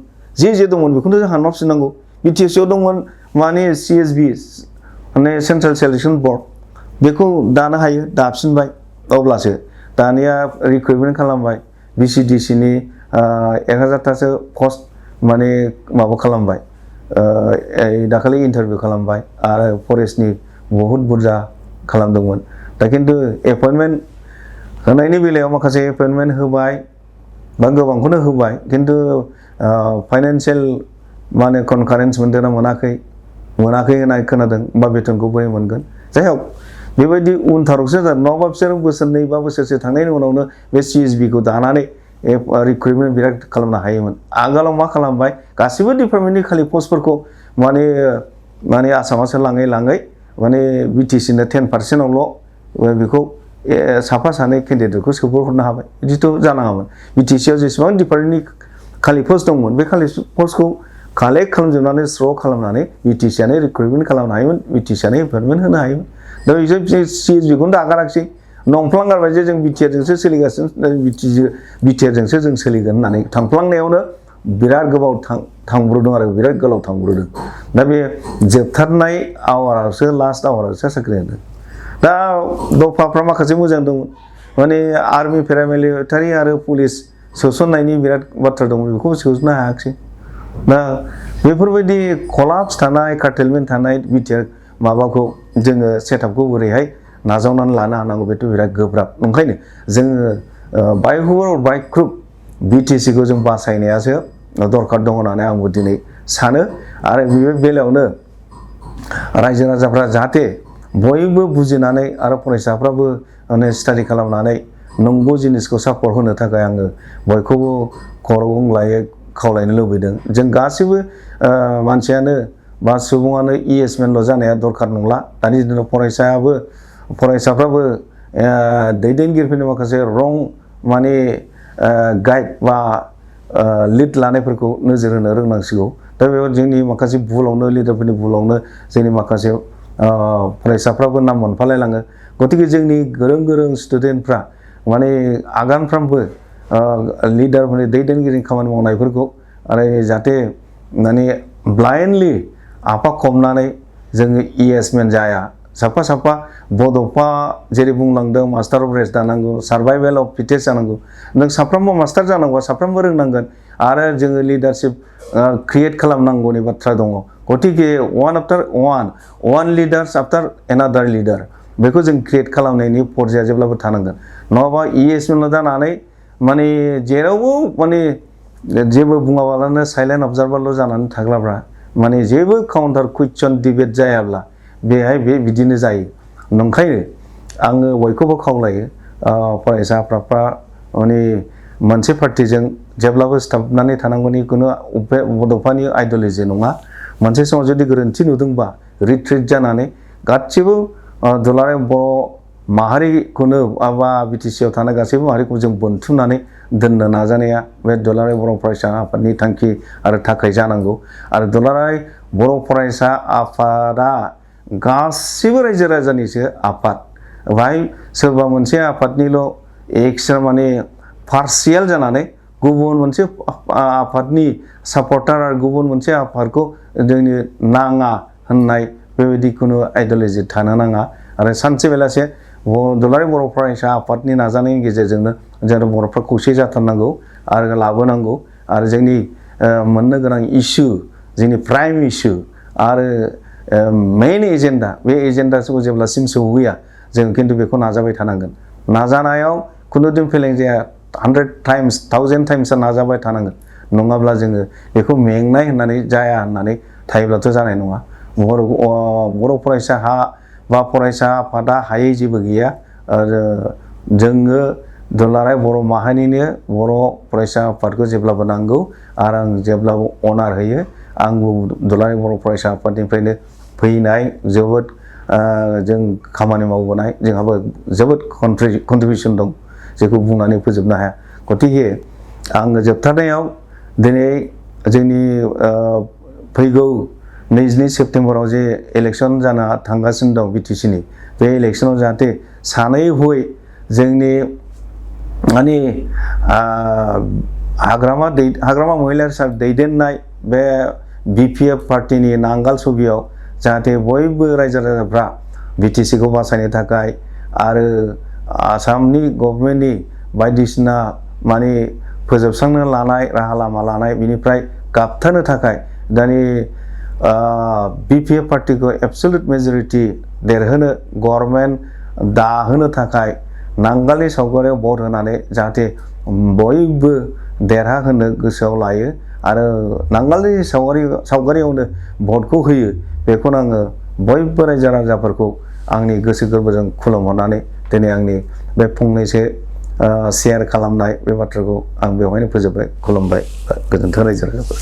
जे दंमोन बेखौनो जों हानहरफिननांगौ बिटिसिआव दंमोन माने CSB माने सेन्ट्रेल सिलेक्सन बर्ड बेखौ दानो हायो दाफिनबाय अब्लासो दानिया रिक्रुटमेन्ट खालामबाय BCDCनि 1000तासो पस्ट माने माबा खालामबाय दाखालि इन्टारभिउ खालामबाय आरो फरेस्टनि बहुत बुरजा खालामदोंमोन दा खिन्थु एपइन्टमेन्ट होनायनि बेलायाव माखासे एपइन्टमेन्ट होबाय बा गोबांखौनो होबाय खिन्थु फाइनान्सियेल माने कनकारेन्स मोनदोंना मोनाखै होननाय खोनादों बा बेथनखौ बोरै मोनगोन जाय हक बेबायदि उनथारावसो जादों नङाबा बिसोर बोसोरनै बा बोसोरसे थांनायनि उनावनो बे CSBखौ दानानै रिक्रुटमेन्ट बिराद खालामनो हायोमोन आगोलाव मा खालामबाय गासिबो डिपार्टमेन्टनि खालि पस्टफोरखौ माने आसामावसो लाङै माने बिटिसिनो 10%आवल' बेखौ साफा सानै केन्डिडेटखौ सोहरनो हाबाय बिदिथ' जानाङामोन बिटिसिआव जेसेबां डिपार्टमेन्टनि खालि पस्ट दंमोन बे खालि पस्टखौ कालेक्ट खालामजोबनानै स्र' खालामनानै बिटिसिआनो रिक्रुटमेन्ट खालामनो हायोमोन बिटिसिआनो एपइन्टमेन्ट होनो हायोमन दा बिसोर CSBखौनो नागाराखै नंफ्लांगारबाय जे जों बिटिआरजोंसो सोलिगासिनो बिटिआरजोंसो जों सोलिगोन होननानै थांफ्लांनायावनो बिराद गोबाव थांब्रदों आरो बिराद गोलाव थांब्रदों दा बे जोबथारनाय आवारावसो लास्ट आवारावसो साख्रि होदों दा दफाफ्रा माखासे मोजां दंमोन माने आर्मि पेरामिलिटारि आरो पुलिस सोसननायनि बिराद बाथ्रा दंमोन बेखौबो सोसननो हायाखिसै दा बेफोरबायदि कलाप्स थानाय कार्टेलमेन्ट थानाय बिटिआर माबाखौ जोङो सेटआपखौ बोरैहाय नाजावनानै लानो हानांगौ बेथ' बिराद गोब्राब ओंखायनो जोङो बाय हुर बाय क्रुक बिटिसिखौ जों बासायनायासो दरखार दङ होननानै आंबो दिनै सानो आरो बे बेलायावनो रायजो राजाफ्रा जाहाथे बयबो बुजिनानै आरो फरायसाफ्राबो स्टाडि खालामनानै नंगौ जिनिसखौ सापर्ट होनो थाखाय आङो बयखौबो खर' गंग्लायै खावलायनो लुबैदों जों गासैबो मानसियानो बा सुबुङानो इएसमेनल' जानाया दरखार नंला दानि दिनाव फरायसाफ्राबो दैदेनगिरिफोरनि माखासे रं माने गाइड बा लिड लानायफोरखौ नोजोर होनो रोंनांसिगौ दा बेयाव जोंनि माखासे भुलावनो लिडारफोरनि भुलावनो जोंनि माखासे फरायसाफ्राबो नाम मोनफालायलाङो गतिके जोंनि गोरों स्टुडेन्टफ्रा माने आगानफ्रामबो लिडारफोरनि दैदेनगिरिनि खामानि मावनायफोरखौ आरो जाहाथे माने ब्लाइन्डलि आफा खबनानै जोङो इएसमेन जाया साफा साफा बड'फा जेरै बुंलांदों मास्टार अफ रेस्ट जानांगौ सार्भाइभेल अफ फिटेस्ट जानांगौ नों साफ्रोमबो मास्टार जानांगौ साफ्रोमबो रोंनांगोन आरो जोङो लिडारशिप क्रिएट खालामनांगौनि बाथ्रा दङ गतिके वान लिडार्स आफ्टार एनादार लिडार बेखौ जों क्रिएट खालामनायनि पर्जाया जेब्लाबो थानांगोन नङाबा इएसमेनल' जानानै माने जेरावबो माने जेबो बुङाबालानो साइलेन्ट अबजार्भारल' जानानै थाग्लाब्रा माने जेबो काउन्टार कुइसन डिबेट जायाब्ला बेहाय बिदिनो जायो नंखायनो आङो बयखौबो खावलायो फरायसाफ्रा माने मोनसे पार्टिजों जेब्लाबो सिथाबनानै थानांगौनि खुनु बड'फानि आइडिय'लजि नङा मोनसे समाव जुदि गोरोन्थि नुदोंबा रिट्रिट जानानै गासिबो दुलाराय बर' माहारिखौनो बा बिटिसिआव थानाय गासैबो माहारिखौ जों बोनथुमनानै दोननो नाजानाया बे दुलाराय बर' फरायसा आफादनि थांखि आरो थाखाय जानांगौ आरो दुलाराय बर' फरायसा आफादा गासिबो रायजो राजानिसो आफाद बाहाय सोरबा मोनसे आफादनिल' एक्सट्रा माने पार्सियेल जानानै गुबुन मोनसे आफादनि सापर्टार आरो गुबुन मोनसे आफादखौ जोंनि नाङा होननाय बेबायदि खुनु आइडिय'लजि थानो नाङा आरो सानसे बेलासे दुलाराय बर' फरायसा आफादनि नाजानायनि गेजेरजोंनो जों बर'फ्रा खौसे जाथारनांगौ आरो लाबोनांगौ आरो जोंनि मोननो गोनां इस्यु जोंनि प्राइम इस्यु आरो मेइन एजेन्डा बे एजेन्डाखौ जेब्लासिम सौहैया जों खिन्थु बेखौ नाजाबाय थानांगोन नाजानायाव खुनुदिन फेलें जाया 100 टाइम्स 1000 टाइम्स नाजाबाय थानांगोन नङाब्ला जोङो बेखौ मेंनाय होननानै जाया होननानै थायोब्लाथ' जानाय नङा बर' फरायसा बा फरायसा आफादा हायै जेबो गैया आरो जोङो दुलाराय बर' माहारिनिनो बर' फरायसा आफादखौ जेब्लाबो नांगौ आरो आं जेब्लाबो अनार होयो आंबो दुलाराय बर' फरायसा आफादनिफ्रायनो फैनाय जोबोद जों खामानि मावबोनाय जोंहाबो जोबोद कन्ट्रिबिउसन दं जेखौ बुंनानै फोजोबनो हाया गतिके आङो जोबथारनायाव दिनै जोंनि फैगौ 22 सेप्तेम्बराव जे इलेक्सन जाना थांगासिनो दं बिटिसिनि बे इलेक्सनाव जाहाथे सानै हयै जोंनि माने हाग्रामा महिलारि सार दैदेननाय बे बिपिएफ पार्टिनि नांगाल छबियाव जाहाथे बयबो रायजो राजाफ्रा बिटिसिखौ बासायनो थाखाय आरो आसामनि गभर्नमेन्टनि बायदिसिना माने फोजोबस्रांनो लानाय राहा लामा लानाय बिनिफ्राय गाबथानो थाखाय दानि बिपिएफ पार्टिखौ एबसुलुट मेजरिटि देरहोनो गभर्नमेन्ट दाहोनो थाखाय नांगालनि सावगारियाव भट होनानै जाहाथे बयबो देरहाहोनो गोसोआव लायो आरो नांगालनि सावगारियावनो भटखौ होयो बेखौनो आङो बयबो रायजो राजाफोरखौ आंनि गोसो गोरबोजों खुलुमहरनानै दिनै आंनि बे फंनैसो शेयार खालामनाय बे बाथ्राखौ आं बेवहायनो फोजोबबाय खुलुमबाय गोजोन्थों रायजो राजाफोर